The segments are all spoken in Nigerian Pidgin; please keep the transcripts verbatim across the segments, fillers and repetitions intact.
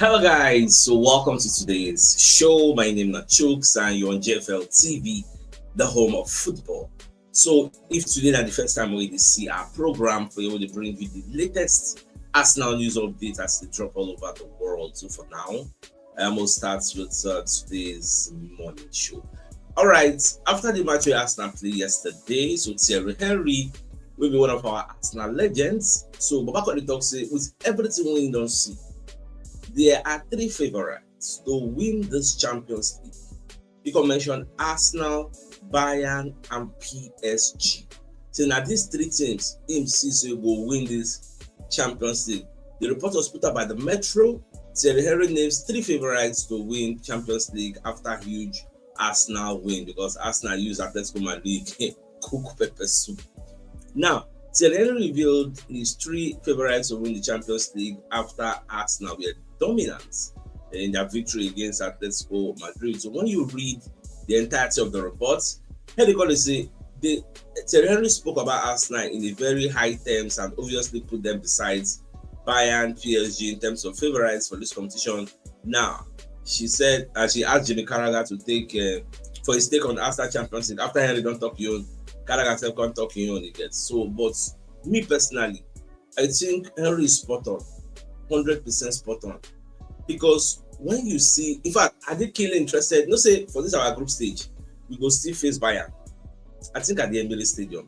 Hello, guys. So, welcome to today's show. My name is Chooks, and you're on J F L T V, the home of football. So, if today na the first time wey you dey see our program, for you to bring you the latest Arsenal news updates as they drop all over the world. So, for now, I will start with uh, today's morning show. All right, after the match wey Arsenal play yesterday, so Thierry Henry will be one of our Arsenal legends. So Baba Koli talk say with everything we don't see, there are three favorites to win this Champions League. You can mention Arsenal, Bayern, and P S G. So now these three teams, him see say go win this Champions League. The report was put out by the Metro. Thierry Henry names three favorites to win Champions League after huge Arsenal win, because Arsenal use Atletico Madrid cook pepper soup. Now, Thierry Henry revealed his three favorites to win the Champions League after Arsenal were dominant in their victory against Atletico Madrid. So when you read the entirety of the report, Henry Collins say the Thierry Henry spoke about Arsenal in a very high terms and obviously put them beside Bayern, P S G in terms of favorites for this competition. Now, she said, as she asked Jimmy Carragher to take uh, for his take on Arsenal Champions League, after Henry don't talk you own, Carragher said can't talk you own again. So, but me personally, I think Henry is spot on, hundred percent spot on, because when you see, in fact, I did kill interested. No say for this our group stage, we go still face Bayern. I think at the Emirates Stadium,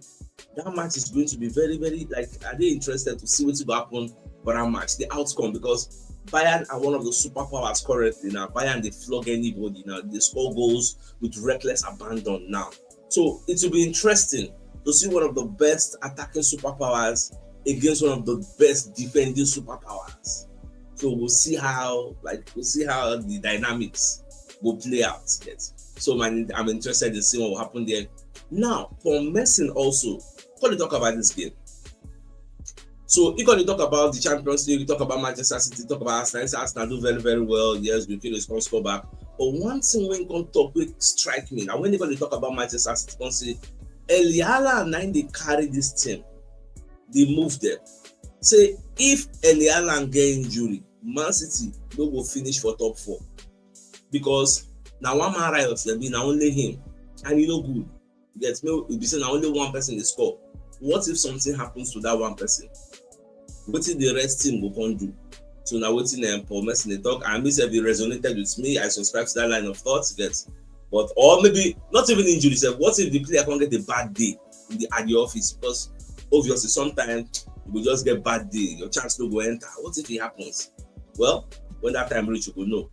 that match is going to be very, very, like, are they interested to see what's going to happen for that match, the outcome, because Bayern are one of the superpowers currently now. Bayern, they flog anybody now. They score goals with reckless abandon now. So it will be interesting to see one of the best attacking superpowers against one of the best defending superpowers. So we'll see how, like, we'll see how the dynamics will play out. Yes. So my, I'm interested in seeing what will happen there. Now, for Messi also, what do you talk about this game? So you gonna talk about the Champions League, you talk about Manchester City, talk about Arsenal. Arsenal do very, very well. Yes, we feel it's gonna score back. But one thing when come talk quick strike me now, when they talk about Manchester City, come say Erling Haaland, now they carry this team, they move them. Say if Erling Haaland get injury, Man City no go finish for top four, because now one man riot dem be, na only him, and e no good. Get me? If you say na only one person dey score, what if something happens to that one person? Wetin the rest team go come do? So now wetin um, Paul Merson dey talk, and me sef, it resonated with me. I subscribe to that line of thought. Get, but or maybe not even injury sef. What if the player come get a bad day in the at the office? Because obviously sometimes you go just get bad day, your chance no go enter. What if it happens? Well, when that time reach, you go know.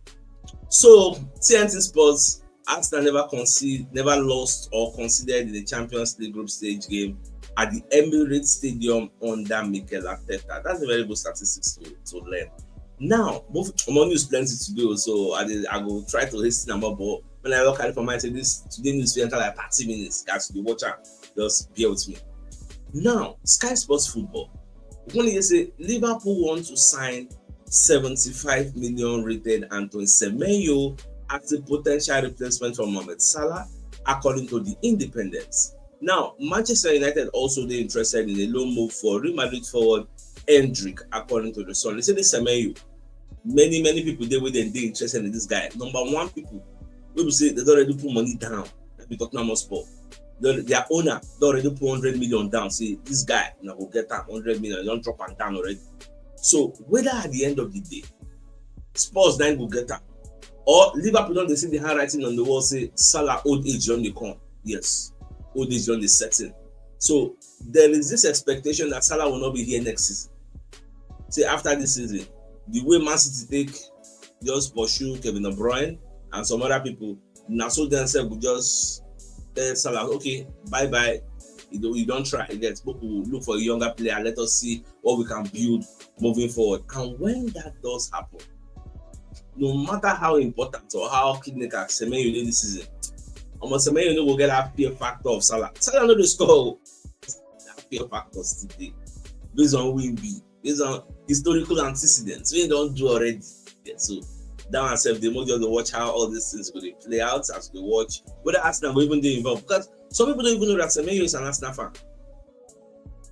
So T N T Sports, Arsenal never concede, never lost or conceded in the Champions League group stage game at the Emirates Stadium under Mikel Arteta. That's a very good statistics to, to learn. Now, move on, news plenty to do, so I did, I go try to hasten them up. But when I look at it for my say this today news, we enter like thirty minutes. Guys, the watcher, just bear with me. Now, Sky Sports Football. When they say Liverpool want to sign seventy-five million rated Antoine Semenyo as a potential replacement for Mohamed Salah, according to the Independents. Now, Manchester United also dey interested in a loan move for Real Madrid forward Endrick, according to the Sun. They say this Semenyo, many, many people dey wey dem dey interested in this guy. Number one, people wey be say they don already put money down, like we Tottenham Hotspur. The, their owner don already put hundred million down. Say this guy, na go get am hundred million, don drop am down already. So whether at the end of the day, Spurs na go get am, or Liverpool don dey see the handwriting on the wall say Salah old age don dey come. Yes, old age don dey set in. So there is this expectation that Salah will not be here next season. Say after this season, the way Man City take just pursue Kevin De Bruyne and some other people, na so dem sef go just tell Salah, okay, bye bye. You don, you don try, you get, but we look for a younger player. Let us see what we can build moving forward. And when that does happen, no matter how important or how clinical Semenyo dey this season, omo, Semenyo no go get that fear factor of Salah. Salah no dey score o. That fear factor still dey based on who he be, based on historical antecedents wey he don do already. Yeah, so that one sef dey make us dey watch how all these things go dey play out as we dey watch whether Arsenal go even dey involved, because some people don't even know that Semenyo is an Arsenal fan.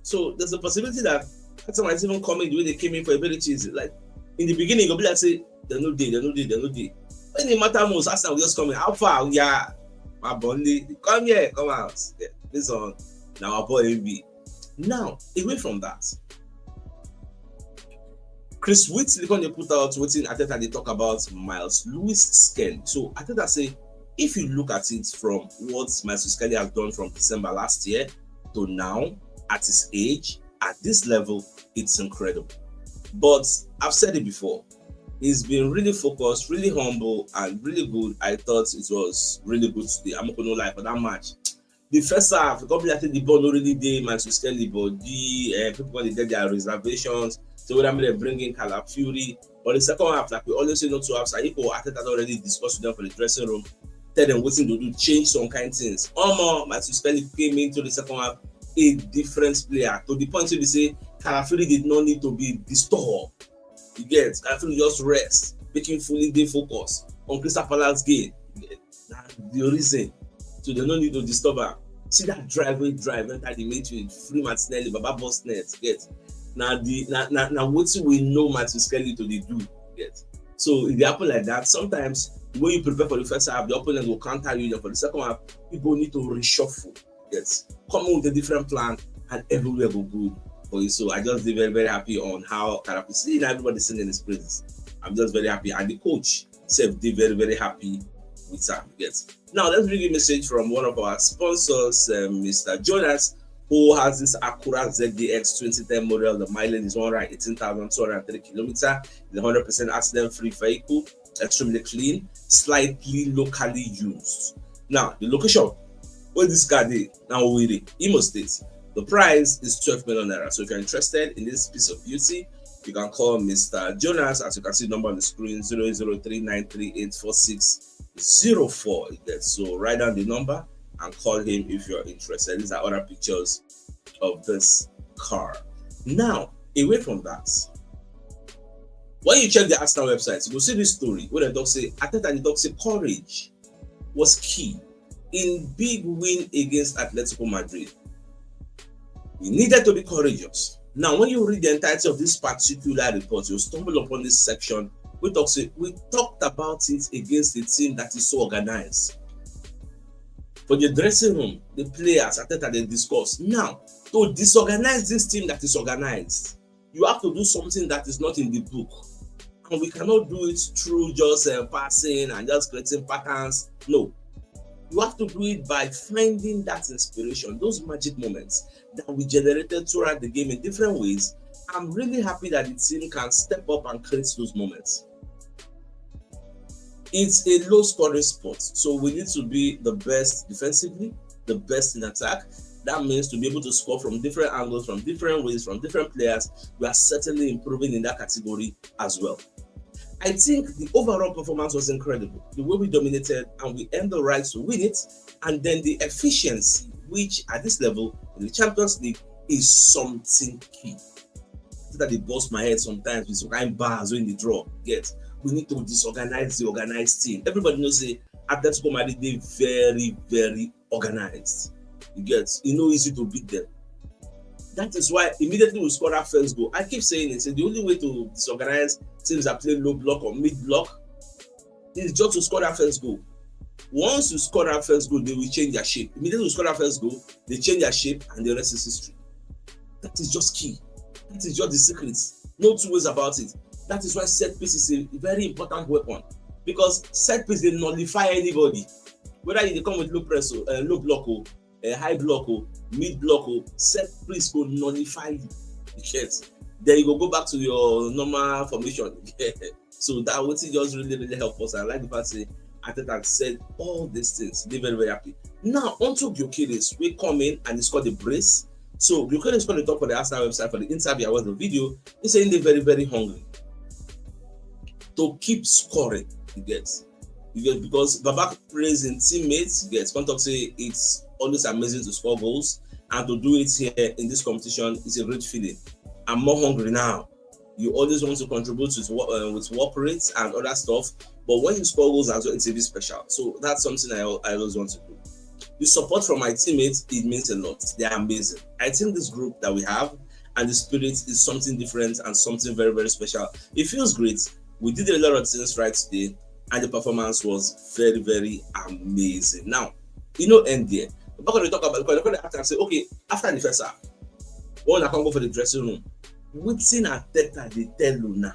So there's a possibility that that time I even come in the way they came in for a very cheesy. Like in the beginning, you'll be like say They no dey, they no dey, they no dey. When the matter moves, Arsenal will just come in. How far? We are my Burnley. Come here, come out. Yeah, this one, now our boy M B. Now, away from that, Chris Whitley come dey put out wetin Arteta dey talk about Myles Lewis Skelly. So Arteta say, if you look at it from what Myles Skelly has done from December last year to now, at his age, at this level, it's incredible. But I've said it before, he's been really focused, really humble, and really good. I thought it was really good today. I'm not gonna lie, for that match, the first half, it got me like the ball no really dey Myles Skelly body. Uh, people when they get their reservations, so whether they bring in Calafiori or the second half, like we always say, not two halves. Aiko Arteta don already discussed with them for the dressing room, tell them wetin to do, change some kind things. Omo, Myles Skelly came into the second half a different player, to the point where they say Calafiori did not need to be disturbed. You get, Calafiori just rest, make him fully dey focus on Crystal Palace game. Na the reason. So they no need to disturb am. See that drive wey drive enter the midfield, free Martinelli, Baba burst net, get. Na the, na, na, na wetin we know Myles Skelly to dey do, get. So if it happen like that, sometimes when you prepare for the first half, the opponent will counter you. Then for the second half, people need to reshuffle. Yes, come with a different plan, and everywhere go good for you. So I just dey very, very happy on how Calafiori, see, now everybody singing his praises. I'm just very happy, and the coach sef dey very, very happy with am. Yes. Now let's bring a message from one of our sponsors, um, Mister Jonas, who has this Acura Z D X twenty ten model. The mileage is one hundred eighteen thousand two hundred three kilometer. It's a hundred percent accident-free vehicle, extremely clean, slightly locally used. Now, the location where this car dey, now Owerri, Imo State. The price is twelve million naira. So if you're interested in this piece of beauty, you can call Mister Jonas. As you can see, the number on the screen, zero zero three nine three eight four six zero four. So write down the number and call him if you're interested. These are other pictures of this car. Now, away from that, when you check the Arsenal website, you go see this story where they talk say, Arteta dey talk say courage was key in big win against Atletico Madrid. We needed to be courageous. Now, when you read the entirety of this particular report, you stumble upon this section. We talk say, we talked about it against a team that is so organized. For the dressing room, the players, Arteta, they discuss. Now, to disorganize this team that is organized, you have to do something that is not in the book. And we cannot do it through just, uh, passing and just creating patterns. No. You have to do it by finding that inspiration, those magic moments that we generated throughout the game in different ways. I'm really happy that the team can step up and create those moments. It's a low scoring sport, so we need to be the best defensively, the best in attack. That means to be able to score from different angles, from different ways, from different players. We are certainly improving in that category as well. I think the overall performance was incredible. The way we dominated, and we earned the right to win it, and then the efficiency, which at this level in the Champions League is something key. That dey burst my head sometimes with some kind bars wey dey draw. Get, we need to disorganize the organized team. Everybody knows say Atletico Madrid dey very, very organized. You get, e no easy to beat them. That is why immediately we score that first goal, I keep saying it, say the only way to disorganize teams that play low block or mid block is just to score that first goal. Once you score that first goal, they will change their shape. Immediately you score that first goal, they change their shape, and the rest is history. That is just key. That is just the secret. No two ways about it. That is why set piece is a very important weapon, because set piece dey nullify anybody. Whether you dey come with low press o, uh, low block o, uh, high block o, mid block o, set piece go nullify you. You get? Then you go go back to your normal formation. So that wetin just really, really help us. I like the fact say Arteta said all these things. Dey very, very happy. Now onto Gyökeres, wey come in and he scored the brace. So Gyökeres come dey talk for the Arsenal website for the interview. I watch the video. He say he dey very, very hungry to keep scoring. You get? You get, because Baba praise him teammates. You get? Come talk say it's always amazing to score goals, and to do it here in this competition is a great feeling. I'm more hungry now. You always want to contribute with wo-, uh, with work rates and other stuff, but when you score goals as well, it's a bit special. So that's something I al-, I always want to do. The support from my teammates, it means a lot. They are amazing. I think this group that we have and the spirit is something different and something very, very special. It feels great. We did a lot of things right today, and the performance was very, very amazing. Now, you know, end there. We're going to talk about, we're going to ask and say, okay, after the first half, when I come go for the dressing room, wetin Arteta dey tell una?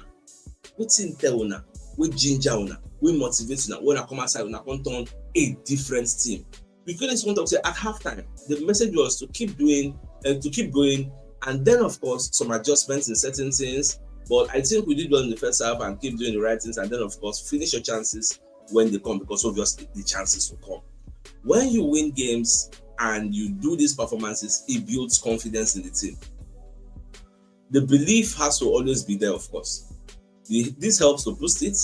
Wetin tell una? We ginger una, we motivate una, when I come outside, una come turn a different team. We couldn't even talk say at halftime, the message was to keep doing and to keep going, and then, of course, some adjustments in certain things. But I think we did well in the first half and keep doing the right things, and then, of course, finish your chances when they come, because obviously the chances will come. When you win games and you do these performances, it builds confidence in the team. The belief has to always be there, of course. The, this helps to boost it.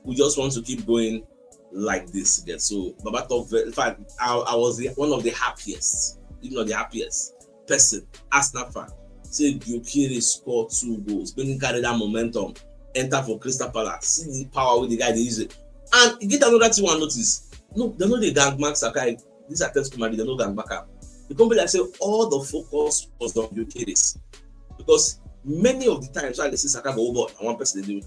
We just want to keep going like this again. So Baba talk very, in fact, I, I was the, one of the happiest, if not the happiest person, Arsenal fan. Say Gyökeres score two goals, bring carry that momentum, enter for Crystal Palace. See the power with the guy they use it. And get another thing one notice. No, they know they gang mark Sakai. This Atletico Madrid, they no gang back up. The company like say all the focus was on Gyökeres, because many of the times I see Saka go over and one person they do it.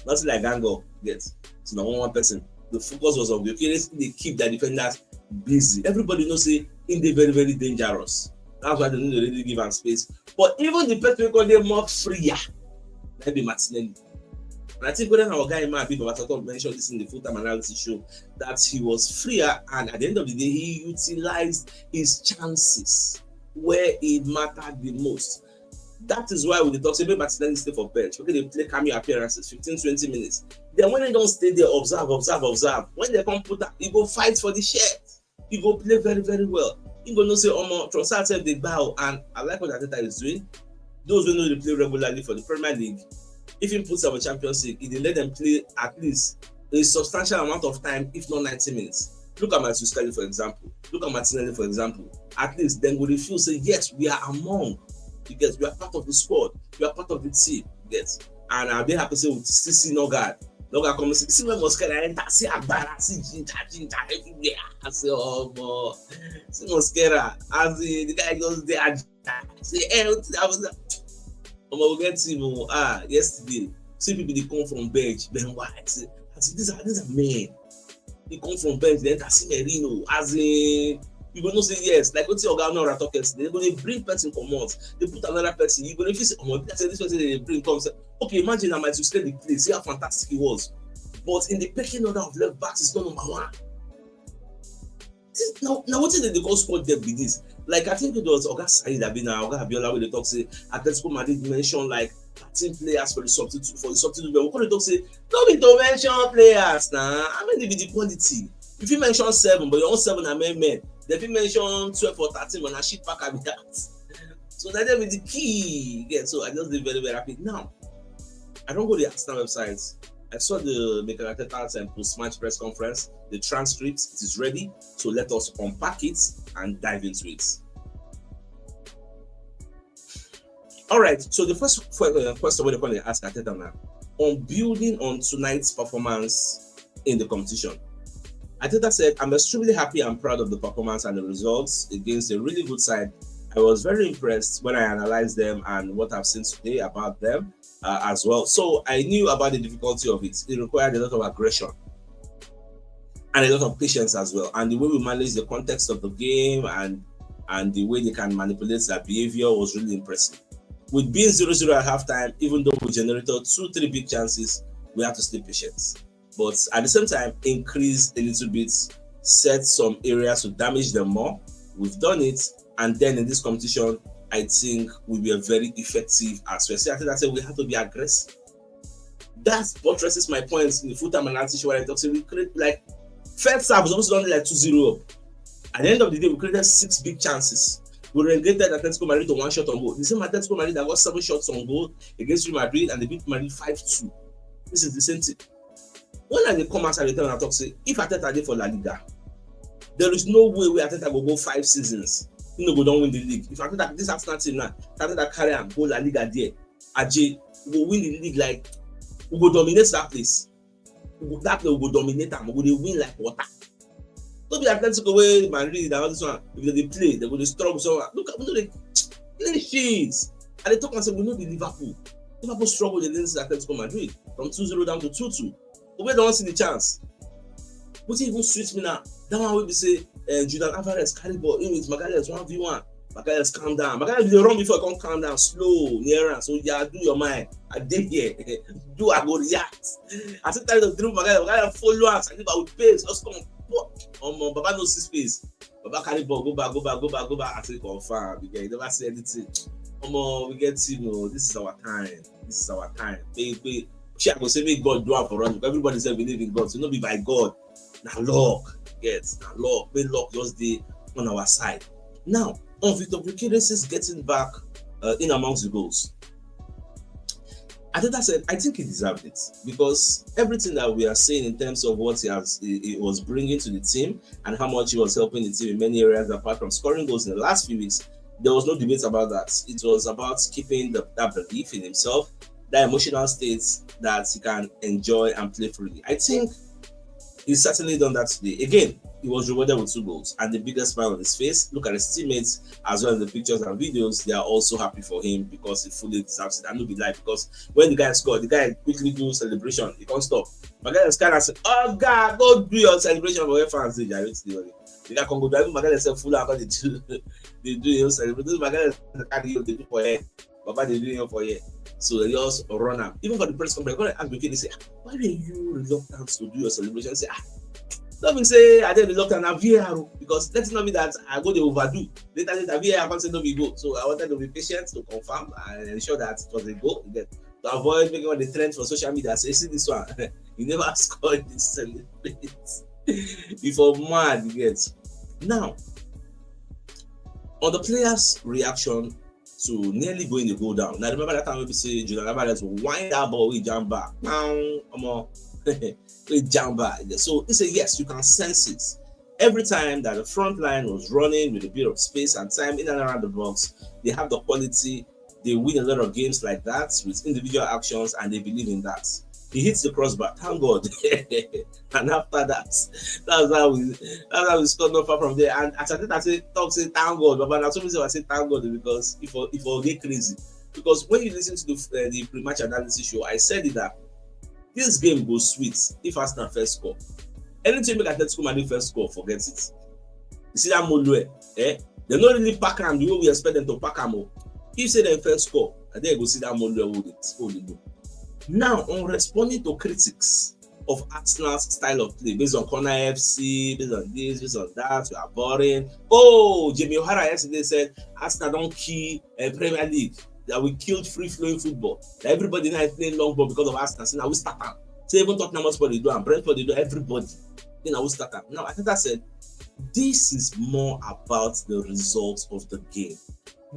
Nothing like gang up yet. It's not one person. The focus was on Gyökeres. They keep their defenders busy. Everybody knows say in the very, very dangerous. That's why they don't really give him space. But even the person who call them more freer, maybe Martinelli. And I think when our guy Imam Abib Babasato mentioned this in the full time analysis show, that he was freer, and at the end of the day, he utilized his chances where it mattered the most. That is why we dey talk say make Martinelli stay for bench. Okay, they play cameo appearances, fifteen, twenty minutes. Then when they don't stay there, observe, observe, observe. When they come put up, he go fight for the shirt. He go play very, very well. He go know say omo Trossard sef dey bow, and I like what Arteta is doing. Those who know they play regularly for the Premier League, if he puts up a Champions League, he dey let them play at least a substantial amount of time, if not ninety minutes. Look at Matthew Scully, for example. Look at Martinelli, for example. At least then go dey feel say yes, we are among. You get, we are part of the squad. We are part of the team. You get, and I dey happy say we still see Nogard. Nogard come say, see when Mosquera enter, see Agbara, see ginger, ginger everywhere. I say, oh boy, see Mosquera. As the, the guy just dey agita. Say, hey, wetin happen? Omo, we get team o. Ah, yesterday, see people dey come from bench. Ben White. Say, I say, these are, these are men. They come from bench, they enter see Merino. As in, you go know say yes, like wetin Oga Nora talk yesterday, they go dey bring person comot, they put another person. You go dey feel say, omo, be like say this person they bring come. Say, okay, imagine na Matthew Scully dey play. See how fantastic he was. But in the pecking order of left backs, he's not number one. This, now, now wetin dem dey call squad depth be this? Like, I think it was Oga Said, abi na Oga Abiola, wey dey talk say Atletico Madrid mention like thirteen players for the substitute, for the substitute. But we come dey talk say no be to mention players na. How many be the quality? You fit mention seven, but your own seven na men men. Dem fit mention twelve or thirteen, but na shit pack am be that. So na dem be the key. Yeah, so I just dey very, very happy. Now, I don go the Arsenal website. I saw the Mikel Arteta's um, post-match press conference, the transcript. It is ready. So let us unpack it and dive into it. All right. So the first que- uh, question we're going to ask Arteta now, on building on tonight's performance in the competition. Arteta said, I'm extremely happy and proud of the performance and the results against a really good side. I was very impressed when I analyzed them and what I've seen today about them uh, as well. So I knew about the difficulty of it. It required a lot of aggression and a lot of patience as well. And the way we managed the context of the game and and the way they can manipulate their behavior was really impressive. With being zero zero at halftime, even though we generated two, three big chances, we have to stay patient. But at the same time, increase a little bit, set some areas to damage them more. We've done it. And then in this competition, I think we were very effective as well. See, I think I said we have to be aggressive. That buttresses my points in the full time analysis where I talk say we create like first half was supposed to be like two zero up. At the end of the day, we created six big chances. We relegated Atletico Madrid to one shot on goal. The same Atletico Madrid that got seven shots on goal against Real Madrid and they beat Madrid five two. This is the same thing. When I dey come outside, I dey tell una talk say if Arteta dey for La Liga, there is no way wey Arteta go go five seasons, he no go don win the league. If Arteta, this Arsenal team now, if Arteta carry am go La Liga there, Aje, we go win the league, like, we go dominate that place. We go, that place we go dominate am. We go dey win like water. No be Atletico wey Madrid and all this one. If they dey play, they go dey struggle. So look at, we no dey play shit. I dey talk and say we no be Liverpool. Liverpool struggle against Atletico Madrid from two zero down to two two. But we don't see the chance. Wetin even sweet me now, that one wey be say uh, Julian Alvarez carry ball in with Magalhaes one v one. Magalhaes calm down. Magalhaes dey run before e come calm down slow near am. So yeah, do your mind. I dey here. Do I go react? I still tell you to dribble Magalhaes. Magalhaes follow am. Saliba with pace. Just come. Omo, Baba no see space. Baba carry ball, go back, go back, go back, go back. I say confirm. You get, you never see anything. Omo, we get team. Oh, this is our time. This is our time. Pay, pay. Shey I go say make God do am for us because everybody say believe in God. So no be by God. Na luck. Yes, na luck. Make luck just dey on our side. Now, on Victor Gyökeres is getting back uh, in amongst the goals. Arteta said, I think he deserved it because everything that we are seeing in terms of what he has he, he was bringing to the team and how much he was helping the team in many areas apart from scoring goals in the last few weeks, there was no debate about that. It was about keeping the, that belief in himself, that emotional state that he can enjoy and play freely. I think he's certainly done that today. Again, he was rewarded with two goals and the biggest smile on his face. Look at his teammates as well in the pictures and videos. They are also happy for him because he fully deserves it. I no be lie because when the guy scored, the guy quickly do celebration. He can't stop. Magalhaes kind of say, "Oh God, go do your celebration for where fans dey." Jare, the guy come go do. Even Magalhaes sef full out. They do, they do your celebration. Magalhaes carry you, they do for here. Baba dey do him for here. So they just run am. Even for the press conference, when I ask Bekele, say, "Ah, why were you reluctant to do your celebration?" Say, "Ah, no be say I dey reluctant, na V A R o, because let it not be that I go dey overdo. Later, later, V A R come say no be goal." So I wanted to be patient to confirm and ensure that it was a goal. You get, to avoid making all the trends for social media. Say, "See this one, you never scored this celebrate." Before mad, you get. Now, on the players' reaction to nearly going the goal down. Now remember that time we say Julian Alvarez will wind that ball with jamba. Now, come on, with jamba. So he said, yes, you can sense it. Every time that the front line was running with a bit of space and time in and around the box, they have the quality. They win a lot of games like that with individual actions, and they believe in that. He hits the crossbar. Thank God. And after that, that's how we that's how we scored not far from there. And as I think I say, talk say, "Thank God." But now somebody say, "I say thank God," because if I, if I get crazy, because when you listen to the, uh, the pre-match analysis show, I said it that this game go sweet if Arsenal first score. Anything make Atletico Madrid first score, forget it. You see that Molue, eh? They no really pack am the way we expect them to pack am. Oh. If say dem first score, and then you go see that Molue hold it, hold it go. Now, on responding to critics of Arsenal's style of play based on corner F C, based on this, based on that, we are boring. Oh, Jamie O'Hara yesterday said Arsenal don't kill a Premier League. That we killed free flowing football. That everybody now is playing long ball because of Arsenal. So now we start am. So even Tottenham Hotspur they do and Brentford they do everybody. Then I will start am. Now I think I said this is more about the results of the game.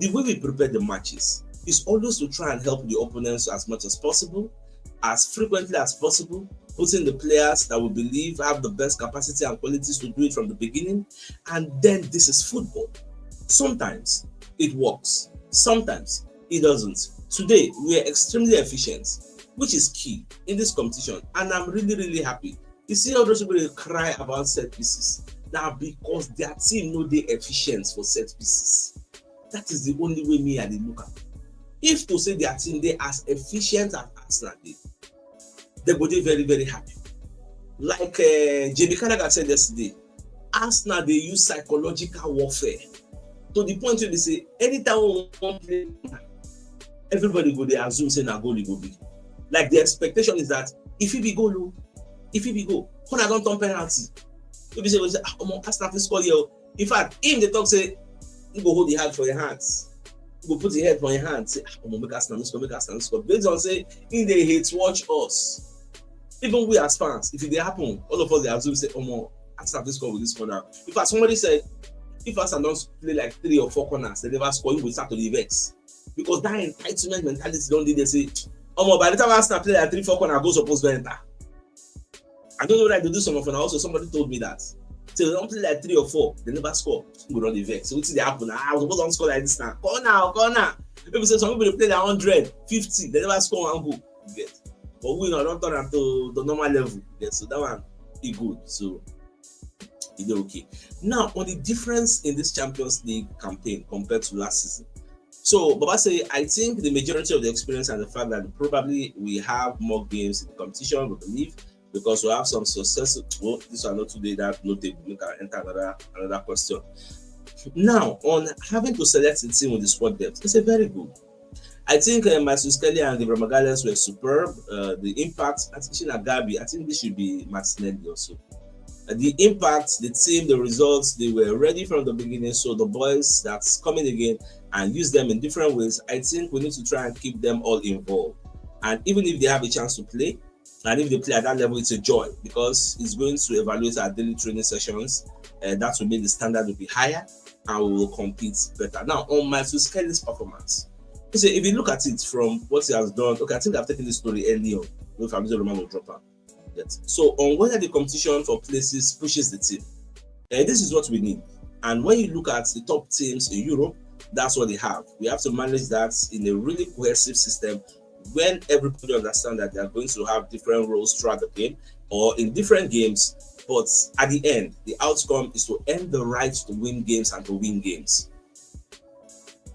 The way we prepare the matches is always to try and help the opponents as much as possible, as frequently as possible, putting the players that we believe have the best capacity and qualities to do it from the beginning. And then this is football. Sometimes it works, sometimes it doesn't. Today, we are extremely efficient, which is key in this competition, and I'm really, really happy. You see all those people dey cry about set pieces now because their team no dey efficient for set pieces. That is the only way me I dey look at. If to say their team dey as efficient as Arsenal dey, they go dey very, very happy. Like uh, Jamie Carragher said yesterday, Arsenal dey use psychological warfare to the point where they say anytime we wan play, everybody go dey assume say na goal e go be. Like the expectation is that if e be goal o, if e be goal, corner don turn penalty. Wey be say we say, "Ah, omo, Arsenal fit score here o." In fact, him dey talk say he go hold the heart for him hands. He go put him head for him hand, say, "Ah, omo, make Arsenal no score, make Arsenal no score." Based on say he dey hate watch us. Even we as fans, if it dey happen, all of us dey assume say, "Omo, Arsenal fit score with this corner." In fact, somebody said, if Arsenal don play like three or four corners, they never score, you go start to dey vex. Because that entitlement mentality don dey there say, "Omo, by the time Arsenal play like three, four corner, goal suppose don enter." I don't know whether I dey do some of una also. Somebody told me that. So they don play like three or four, they never score. You go don dey vex. So wetin dey happen? "Ah, we suppose don score like this now. Corner, corner." Maybe say some people dey play like hundred, fifty, they never score one goal. You get? But we now don turn am to the normal level. You get? So that one, e good. So e dey okay. Now, on the difference in this Champions League campaign compared to last season, So Baba say, I think the majority of the experience and the fact that probably we have more games in the competition, we believe, because we have some success. Well, this one not today that notable. We can enter another another question. Now, on having to select the team with the squad depth, it's a very good. I think uh, Matheus Kelly and Gabriel Magalhães were superb. Uh, the impact, especially Gabi, I think this should be Martinelli also. Uh, the impact, the team, the results, they were ready from the beginning. So the boys that's coming again and use them in different ways, I think we need to try and keep them all involved. And even if they have a chance to play, and if they play at that level, it's a joy because it's going to evaluate our daily training sessions, and that will mean the standard will be higher and we will compete better. Now, on Matheus Kelly's performance, you see, if you look at it from what he has done, okay, I think I've taken this story early on with Fabrizio Romano drop out. Yes. So on whether the competition for places pushes the team, and this is what we need. And when you look at the top teams in Europe, that's what they have. We have to manage that in a really cohesive system when everybody understands that they are going to have different roles throughout the game or in different games. But at the end, the outcome is to earn the right to win games and to win games.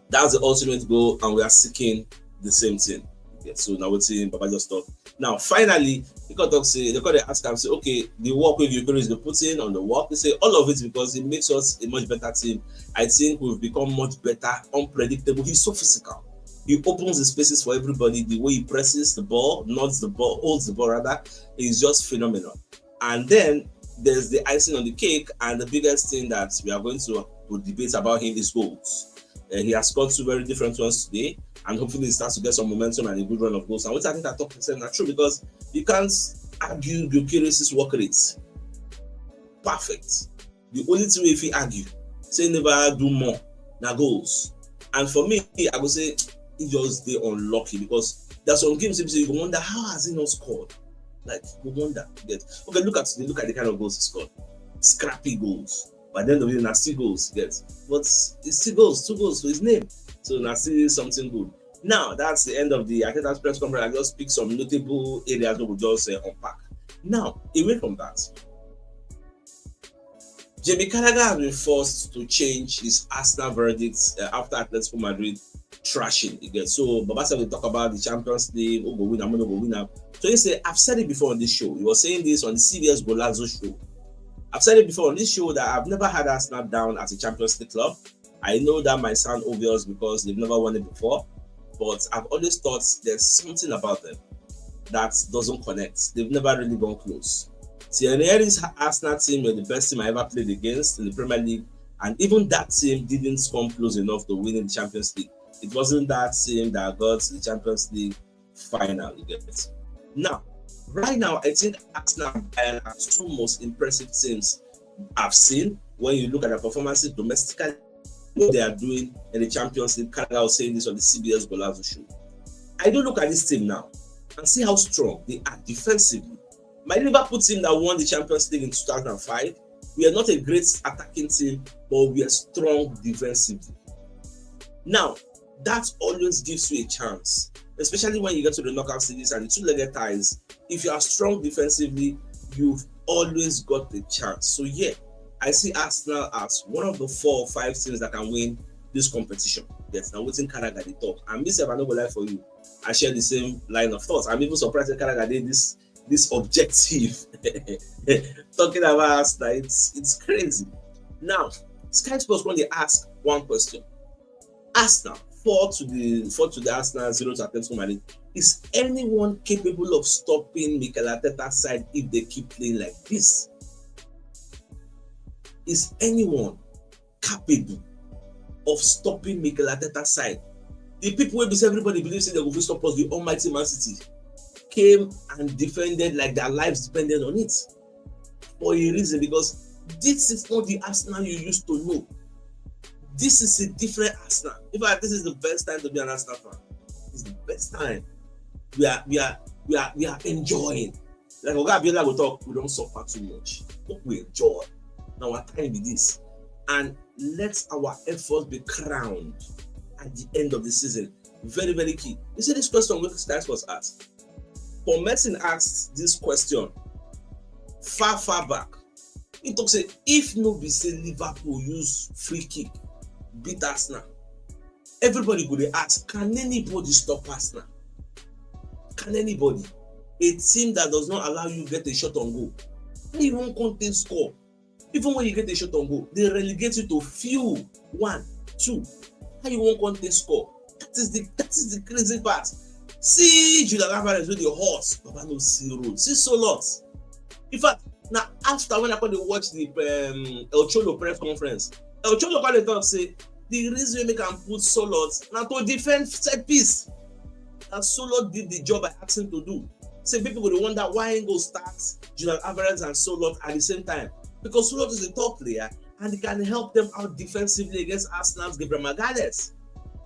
That's the ultimate goal, and we are seeking the same thing. Okay, so now we're seeing Baba just talk. Now, finally, they got to say, they got to ask him, say, okay, the work with Ukraine is the putting on the work. They say all of it because it makes us a much better team. I think we've become much better, unpredictable. He's so physical. He opens the spaces for everybody. The way he presses the ball, nods the ball, holds the ball rather, is just phenomenal. And then there's the icing on the cake, and the biggest thing that we are going to, to debate about him is goals. Uh, he has scored two very different ones today, and hopefully he starts to get some momentum and a good run of goals. And what I think I talk to him are true because you can't argue Gyökeres' work rate. Perfect. The only thing if you argue, say never do more, na goals. And for me, I go say he just dey unlucky because there's some games you go wonder how has he not scored. Like you go wonder. Get okay. Look at the look at the kind of goals he scored. Scrappy goals. But then the na still goals get. But it's still goals, two goals for his name. So na still something good. Now that's the end of the Arteta's press conference. I just pick some notable areas we will just uh, unpack. Now, away from that, Jamie Carragher has been forced to change his Arsenal verdict uh, after Atletico Madrid trashing again. So Baba said we talk about the Champions League, who go win, who go win. So he said, I've said it before on this show. He was saying this on the C B S Golazo show. I've said it before on this show that I've never had Arsenal down as a Champions League club. I know that might sound obvious because they've never won it before, but I've always thought there's something about them that doesn't connect. They've never really gone close. Thierry Henry's Arsenal team were the best team I ever played against in the Premier League, and even that team didn't come close enough to winning the Champions League. It wasn't that team that got the Champions League final. You get it? Now, right now, I think Arsenal and Bayern are two most impressive teams I've seen when you look at their performances domestically, what they are doing in the Champions League. Carragher was saying this on the C B S Golazo show. I do look at this team now and see how strong they are defensively. My Liverpool team that won the Champions League in two thousand five, we are not a great attacking team, but we are strong defensively. Now, that always gives you a chance, especially when you get to the knockout stages and the two-legged ties. If you are strong defensively, you've always got the chance. So yeah, I see Arsenal as one of the four or five teams that can win this competition. Yes, now waiting Carragher the talk. And myself, I no go lie for you. I share the same line of thoughts. I'm even surprised that Carragher did this this objective. Talking about Arsenal, it's it's crazy. Now, Sky Sports when they ask one question. Arsenal four to the four to the Arsenal, zero to Atletico Madrid. Is anyone capable of stopping Mikel Arteta's side if they keep playing like this? Is anyone capable of stopping Mikel Arteta's side? The people wey be say everybody believes say they go fit stop us, the almighty Man City, came and defended like their lives depended on it for a reason, because this is not the Arsenal you used to know. This is a different Arsenal. In fact, this is the best time to be an Arsenal fan. It's the best time. We are we are we are we are enjoying. Like Oga Abiola go talk, we don't suffer too much. But we enjoy. Now our time be this. And let our efforts be crowned at the end of the season. Very, very key. You see this question with Sky Sports asked. Paul Merson asked this question far, far back. He talk say if no be say Liverpool use free kick beat Arsenal, Everybody go dey ask, can anybody stop Arsenal? Can anybody? A team that does not allow you get a shot on goal, how you wan come take score? Even when you get a shot on goal, they relegate you to few, one, two. How you wan come take score? That is the that is the crazy part. See Julian Alvarez wey dey hot, Baba no see road. See Solot. In fact, na after when I come dey watch the um, El Cholo press conference, El Cholo come dey talk say the reason wey make am put Solot na to defend set piece. Na Solot did the job I asked him to do. Say people go dey wonder why he go start Julian Alvarez and Solot at the same time, because Solot is a top player and he can help them out defensively against Arsenal's Gabriel Magalhaes.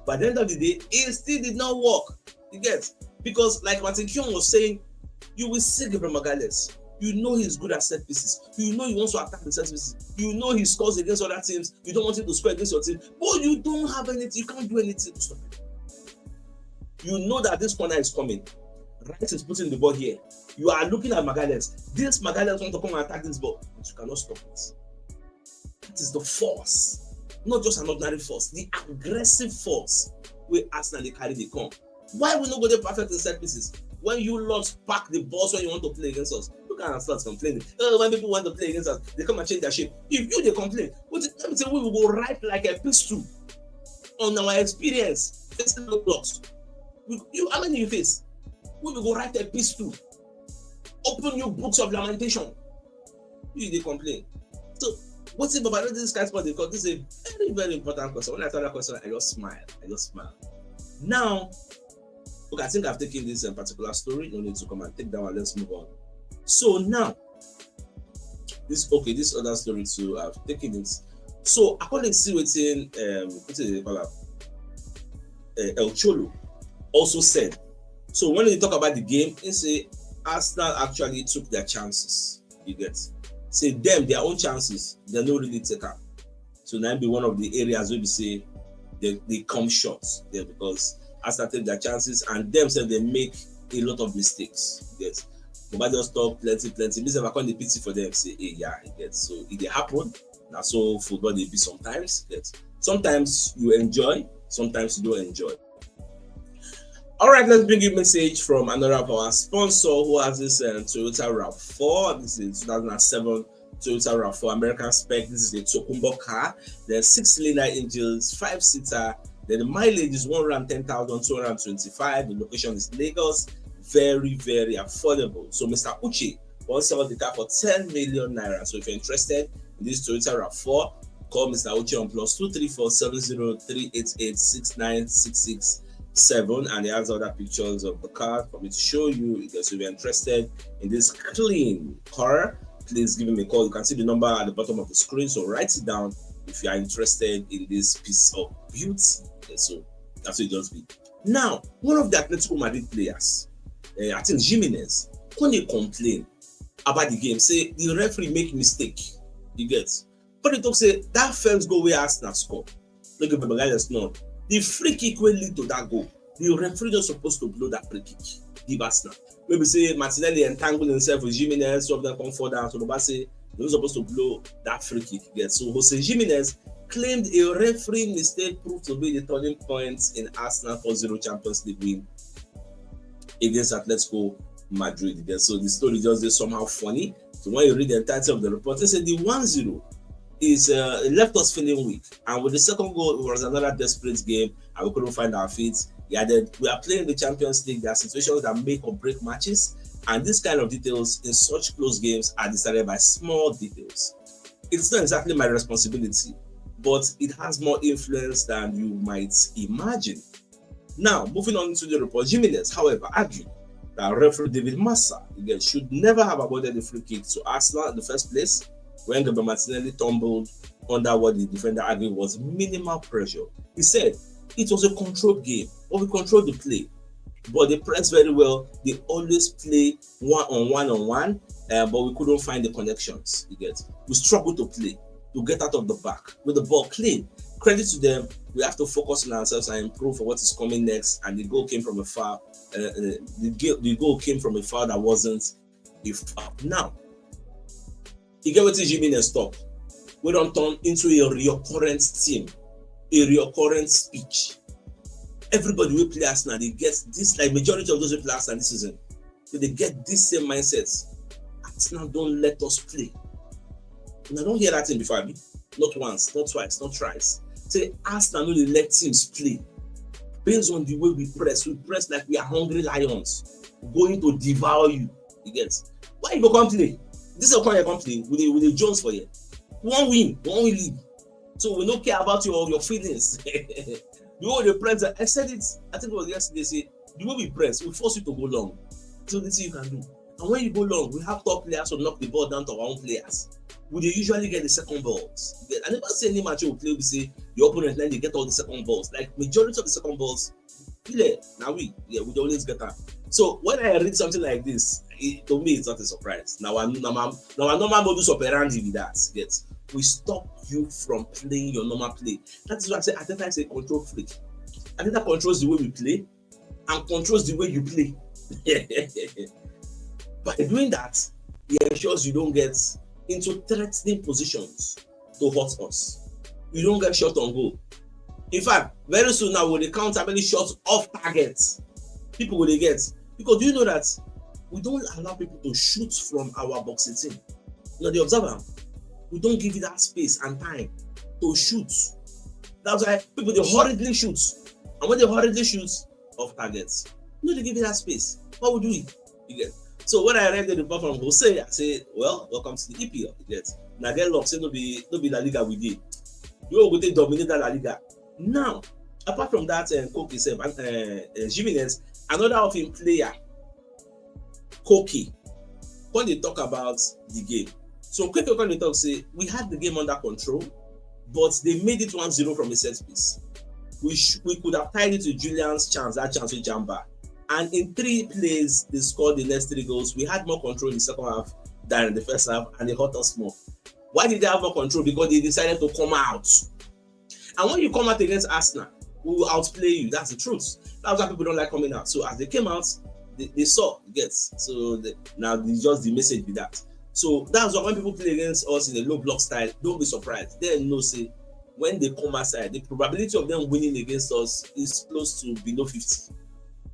But at the end of the day, it still did not work. You get? Because like Martin Keown was saying, you will see Gabriel Magalhaes. You know he's good at set pieces. You know he wants to attack the set pieces. You know he scores against other teams. You don't want him to score against your team. But you don't have anything. You can't do anything to stop it. You know that this corner is coming. Rice is putting the ball here. You are looking at Magalhaes. This Magalhaes wants to come and attack this ball, but you cannot stop it. That is the force. Not just an ordinary force, the aggressive force wey Arsenal dey carry dey come. Why we no go dey perfect in set pieces? When you lot pack the balls when you want to play against us, look at Arsenal complaining. Oh, when people want to play against us, they come and change their shape. If you dey complain, what is, let me say we will go ripe like a pistol on our experience facing roadblocks. We, you, how many you face? We will go ripe a pistol. Open your books of lamentation. You dey complain. So, what's it about this kind of thing? Because this is a very, very important question. When I saw that question, I just smile. I just smile. Now, look, I think I've taken this um, particular story. No need to come and take that one. Let's move on. So now, this okay, this other story too. I've taken it. So I couldn't see within um, what's it called? Uh, El Cholo also said. So when they talk about the game, they say Arsenal actually took their chances. You get? Say them their own chances, they no really take up. So now be one of the areas where we say they, they come short there because Arsenal take their chances and themselves they make a lot of mistakes. Yes. But just talk plenty, plenty. Me sef, I come dey pity for them. Say, hey, yeah, you get. So it dey happen. Na so football dey be sometimes. Yes. Sometimes you enjoy, sometimes you don't enjoy. All right, let's bring you a message from another of our sponsor who has this um, Toyota rav four. This is two thousand seven Toyota rav four American spec. This is a Tokunbo car. There's six cylinder engines, five seater. Then the mileage is one hundred ten thousand two hundred twenty-five. The location is Lagos. Very, very affordable. So Mister Uche wan sell the car for ten million naira. So if you're interested in this Toyota rav four, call Mister Uche on plus two three four seven zero three eight eight six nine six six seven, and he has other pictures of the car for me to show you. So if you're interested in this clean car, please give him a call. You can see the number at the bottom of the screen, so write it down if you are interested in this piece of beauty. Yeah, so that's what it just be. Now, one of the Atletico Madrid players, uh, I think Jimenez, come dey complain about the game, say the referee make mistake. You get? But they talk say that first goal wey Arsenal score, look at Magalhaes now. The free kick wey lead to that goal, the referee just supposed to blow that free kick give Arsenal. Maybe say Martinelli entangle himself with Jimenez, two of them come fall down. So Baba say they no supposed to blow that free kick. Yes. So Jose Jimenez claimed a referee mistake proved to be the turning point in Arsenal four zero Champions League win against Atletico Madrid. Yes. So the story just is somehow funny. So when you read the entirety of the report, they say the one zero is uh, left us feeling weak. And with the second goal, it was another desperate game, and we couldn't find our feet. Yeah, then we are playing the Champions League. There are situations that make or break matches, and this kind of details in such close games are decided by small details. It's not exactly my responsibility, but it has more influence than you might imagine. Now, moving on to the report, Jimenez, however, argued that referee David Massa again should never have awarded the free kick to Arsenal in the first place when Gabriel Martinelli tumbled under what the defender argued was minimal pressure. He said it was a controlled game, but we controlled the play. But they press very well. They always play one on one on one, uh, but we couldn't find the connections. You get? We struggled to play, to get out of the back with the ball clean. Credit to them. We have to focus on ourselves and improve for what is coming next. And the goal came from a foul. Uh, uh, the, the goal came from a foul that wasn't a foul. Now, you get what Jimenez talk. We don't turn into a recurrent theme, a recurrent speech. Everybody wey play Arsenal dey get this, like, majority of those wey play Arsenal this season, so they get this same mindset. Arsenal don't let us play. And I don't hear that thing before, abi? Not once, not twice, not thrice. Say Arsenal no dey let teams play. Based on the way we press, we press like we are hungry lions going to devour you. You get? Why you go come play? This is come here come play. We dey we dey Jones for here. One win, one win league. So we no care about your your feelings. The way the press, I said it. I think it was yesterday. Say the way we press, we force you to go long. So this you can do. And when you go long, we have top players to knock the ball down to our own players. We dey usually get the second balls. You get? I never see any match we play we say the opponent, then they get all the second balls. Like, majority of the second balls, yeah, now we yeah we dey always get that. So when I read something like this, it, to me it's not a surprise. Now I now I'm now I normal modus operandi with that. Get? We stop you from playing your normal play. That is why I say Arteta is a control freak. Arteta controls the way we play and controls the way you play. By doing that, he ensures you don't get into threatening positions to hurt us. You don't get shot on goal. In fact, very soon now, we'll count how many shots off target people will get. Because do you know that we don't allow people to shoot from our box eighteen? You know, they observe them. We don't give you that space and time to shoot. That's why people they hurriedly shoot. And when they hurriedly shoot, off targets. No, they give you that space. What would we? You get? So when I read the report from Jose, I say, well, welcome to the E P L. You get? And I get luck, say no be no be La Liga we did. You go take dominate that La Liga. Now, apart from that, uh, Koke sef, and uh, uh, Jimenez, another of him player, Koke, when they talk about the game. So Koke when they talk say we had the game under control, but they made it one zero from a set piece. We sh- we could have tied it with Julian's chance, that chance with Jamba. And in three plays, they scored the next three goals. We had more control in the second half than in the first half, and they hurt us more. Why did they have more control? Because they decided to come out. And when you come out against Arsenal, we will outplay you. That's the truth. That's why people don't like coming out. So as they came out, they, they saw, yes. So the, now it's just the message be that. So that's why when people play against us in a low block style, don't be surprised. They know say when they come outside, the probability of them winning against us is close to below fifty.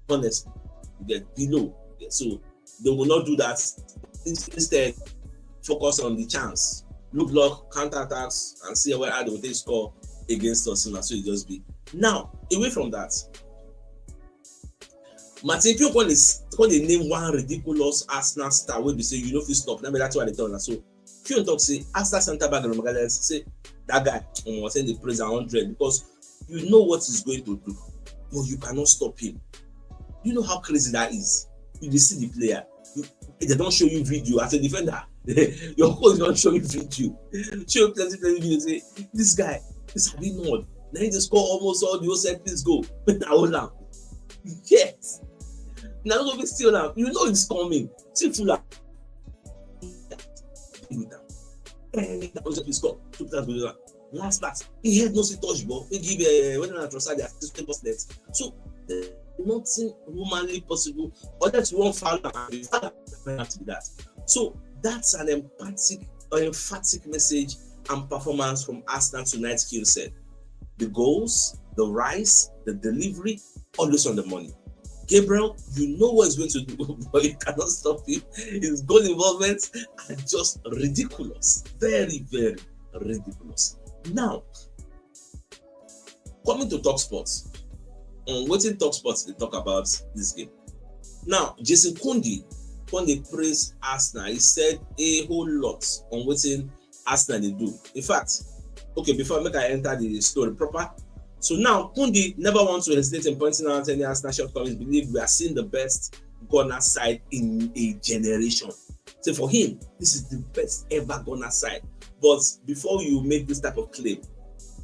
Honestly, you get below. So they will not do that. Instead, focus on the chance. Low block, counter attacks, and see where how they will take score against us. So it just be. Now, away from that, Martin Keown come dey name one ridiculous Arsenal star wey be say you no fit stop. That be that's why they tell una so. Keown talk say Arsenal centre back Romagales say that guy um, was in the praise one hundred because you know what he's going to do, but you cannot stop him. You know how crazy that is. You dey see the player. You, they don't show you video as a defender. Your coach don't show you video. Show you plenty plenty video say this guy, this have been not. Now he just score almost all the whole set piece goal. Now hold on. Yes. Now don't be still now. You know it's coming. See Fulham. That was just score. Two players go down. Last last, he had no see touch ball. He give uh, when I trust the assistant boss net. So there's nothing humanly possible unless you want foul and foul penalty be that. So that's an emphatic, an emphatic message and performance from Arsenal tonight. Skill set, the goals, the rise, the delivery, always on the money. Gabriel, you know what he's going to do, but you cannot stop him. His goal involvement are just ridiculous, very, very ridiculous. Now, coming to Talk Sports, on wetin Talk Sports dey talk about this game. Now, Jason Kundi, when they praise Arsenal, he said a whole lot on wetin Arsenal dey do. In fact, okay, before I make I enter the story proper. So now, Kundi never wants to hesitate in pointing out any Arsenal shortcomings. Believe we are seeing the best Gunner side in a generation. So for him, this is the best ever Gunner side. But before you make this type of claim,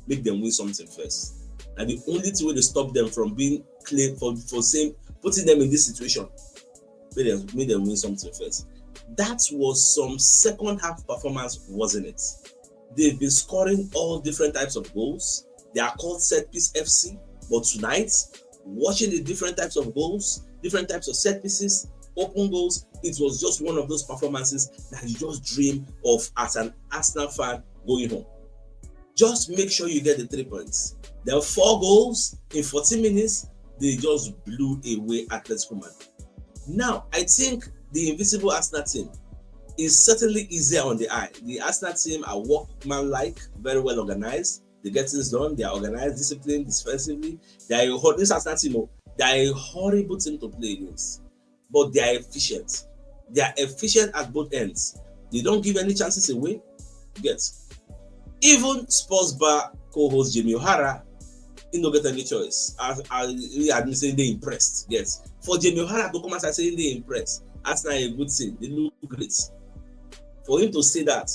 make them win something first. And the only thing wey dey stop them from being claim for for same putting them in this situation, make them make them win something first. That was some second half performance, wasn't it? They've been scoring all different types of goals. They are called set piece F C, but tonight, watching the different types of goals, different types of set pieces, open goals, it was just one of those performances that you just dream of as an Arsenal fan going home. Just make sure you get the three points. There are four goals in fourteen minutes, they just blew away Atletico Madrid. Now, I think the invisible Arsenal team is certainly easier on the eye. The Arsenal team are workmanlike, very well organized. They get things done. They are organized, disciplined, defensively. They are a hor- this Arsenal team, oh, they are a horrible team to play against, but they are efficient. They are efficient at both ends. They don't give any chances away. Get even Spurs bar co-host Jamie O'Hara, he no get any choice. I, I really admit say they impressed. Yes, for Jamie O'Hara to come outside say they impressed, that's not a good thing. They look great. For him to say that,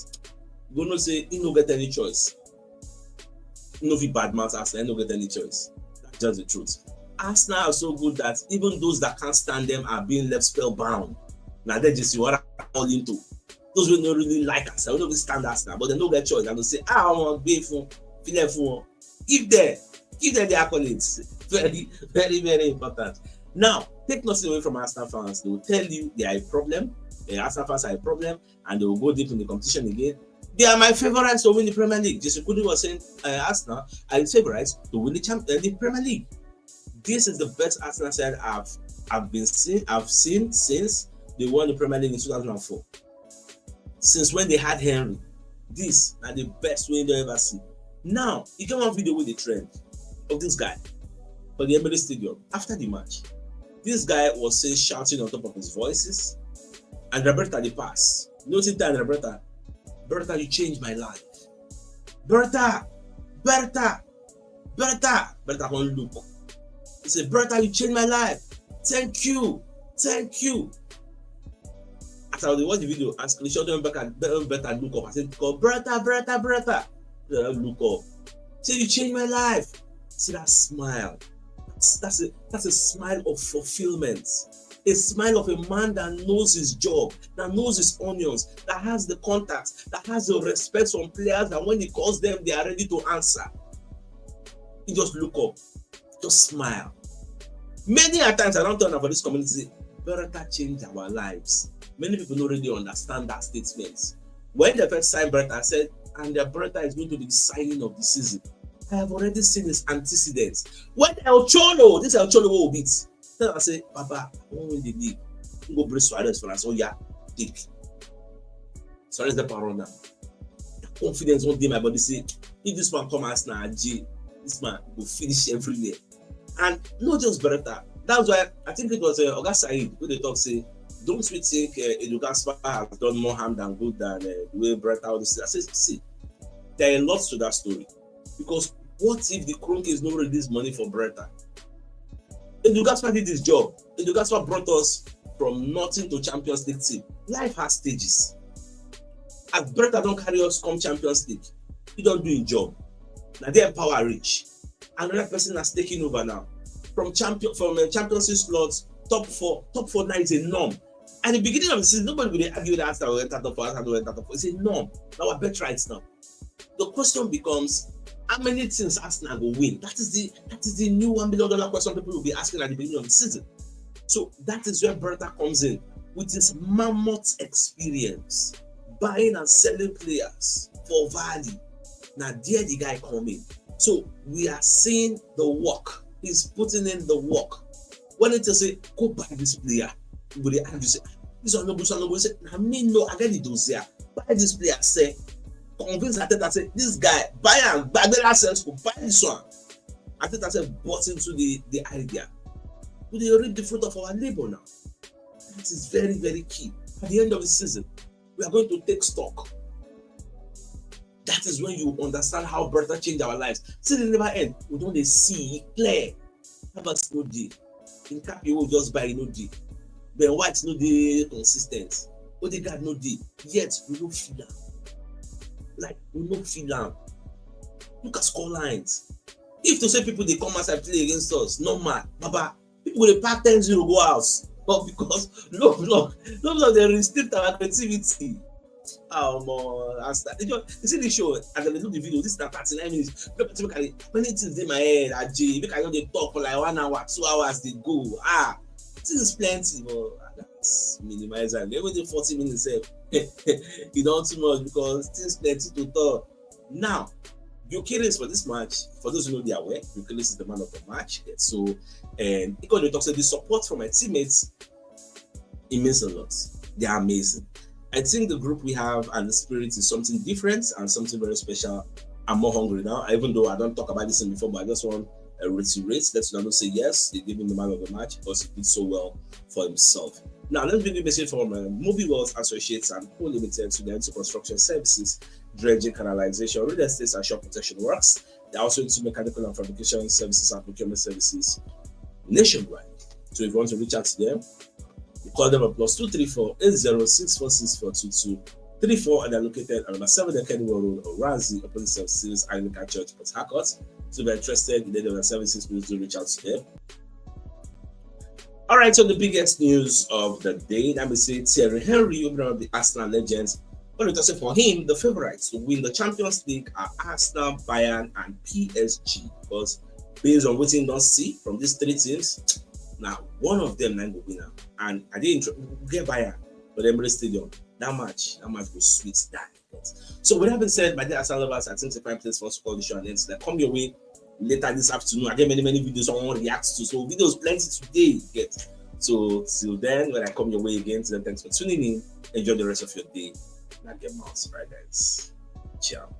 you know say he no get any choice. No fit badmouth Arsenal, he no get any choice. That's just the truth. Arsenal are so good that even those that can't stand them are being left spellbound. Now they just see what I fall into. Those who don't really like Arsenal, who don't really stand Arsenal, but they no get choice. They go say, ah, I want to be for, feel for. Give them, give them the accolades. Very, very, very important. Now, take nothing away from Arsenal fans. They will tell you they are a problem. The Arsenal fans are a problem, and they will go deep in the competition again. They are my favorites to win the Premier League. Jesse Kudi was saying, uh, Arsenal are the favorites to win the, champ- uh, the Premier League. This is the best Arsenal side I've I've been seen I've seen since they won the Premier League in two thousand and four. Since when they had Henry, this are the best way they ever see. Now, you get one video with the trend of this guy for the Emirates Stadium after the match. This guy was saying, shouting on top of his voices, and Roberta the pass. You know what he tell Roberta? Roberta, you changed my life. Berta, Berta, Berta. Berta come look. He said, Berta, you changed my life. Thank you. Thank you. As I was watching the video, as Christian went back and Berta look up, I said, call Berta, Berta, Berta. Berta look up. Say, you changed my life. See that smile. That's, that's a that's a smile of fulfillment. A smile of a man that knows his job, that knows his onions, that has the contacts, that has the respect from players, that when he calls them, they are ready to answer. He just look up, just smile. Many a times I don't turn up for this community, Berta changed our lives. Many people don't really understand that statement. When they first signed Berta, I said, and their Berta is going to be the signing of the season. I have already seen his antecedents. When El Cholo, this El Cholo will beat. Tell I say, Papa, I won't win the league. You go bring Suarez for us. Oh yeah, take. Suarez the power now. Confidence won't be my body say, if this man come as now, G, this man will finish everywhere. And not just Beretta. That's why I think it was uh, Oga Said who they talk say, don't we think uh, Edu Gaspar has done more harm than good than uh, the way Beretta? All this I say, see, there are lots to that story. Because what if the Kronkis no release money for Beretta? Edu Gaspar did his job. Edu Gaspar brought us from nothing to Champions League team. Life has stages. As Beretta don't carry us come Champions League, he don't do his job. Now they empower rich. Another person has taken over now. From champion from uh, Champions League slots, top four, top four now is a norm. At the beginning of the season, nobody would argue that Arsenal will enter top four, Arsenal will enter top four. It's a norm. Our bet right now. The question becomes, how many things Arsenal go win? That is the that is the new one billion dollar question people will be asking at the beginning of the season. So that is where Beretta comes in with his mammoth experience, buying and selling players for value. Now there the guy come in. So we are seeing the work. He's putting in the work. When it say go buy this player, we dey argue say this one no good, this one no good. Say na me no, I get the dossier. Buy this player, say convince Arteta say this guy buy am, gbagbe that sense go buy this one. Arteta say bought into the the idea. We dey reap the fruit of our labour now. That is very very key. At the end of the season, we are going to take stock. That is when you understand how Beretta changed our lives. Season never end. We don dey see e clear. Havertz no dey. Nketiah wey we just buy no dey. Ben White no dey consistent. Odegaard no dey. Yet we no feel am. Like we no feel am. Look at score lines. If to say people dey come outside play against us, normal, baba, people go dey pack ten zero go house. But because no block, no block dey restrict our creativity. Ah, omo, as that you, just, you see the show, as I dey look the video, this na thirty-nine minutes. Make I make I many things dey my head, Aje, make I no dey talk for like one hour, two hours dey go. Ah, things plenty, but that's minimize am. Even the forty minutes sef, e don too much because things plenty to talk. Now, Gyökeres for this match, for those who know they are aware, Gyökeres is the man of the match. So, and he got to talk, say the support from my teammates, it means a lot. They are amazing. I think the group we have and the spirit is something different and something very special. I'm more hungry now, even though I don't talk about this thing before, but I just want to reiterate that you know say yes, they give him the man of the match because he did so well for himself. Now, let me give you a message from uh, Movie World Associates and Co Limited to the Construction Services, dredging, canalization, real estate, and shop protection works. They also do mechanical and fabrication services and procurement services nationwide. So if you want to reach out to them, you call them at plus two three four eight zero six four six four two two three four, and they're located at number seven Kenny Road, Orazi, opposite Saint Cecilia Anglican Church, Port Harcourt. So if you're interested in any of their services, please do reach out to them. All right, so the biggest news of the day, let me say Thierry Henry, one of the Arsenal legends, but it also for him, the favorites to win the Champions League are Arsenal, Bayern, and P S G. Because based on what you don't see from these three teams, now one of them now go win am. And I didn't tr- get Bayern for the Emirates Stadium. That match, that match was sweet. That so with that being said, my dear Arsenal lovers, I think the fine place for us to call the show and end. They come your way later this afternoon. I get many many videos I want to react to. So videos plenty today. Get so till then, when I come your way again, till then, thanks for tuning in. Enjoy the rest of your day. And get mouse right, guys. Ciao.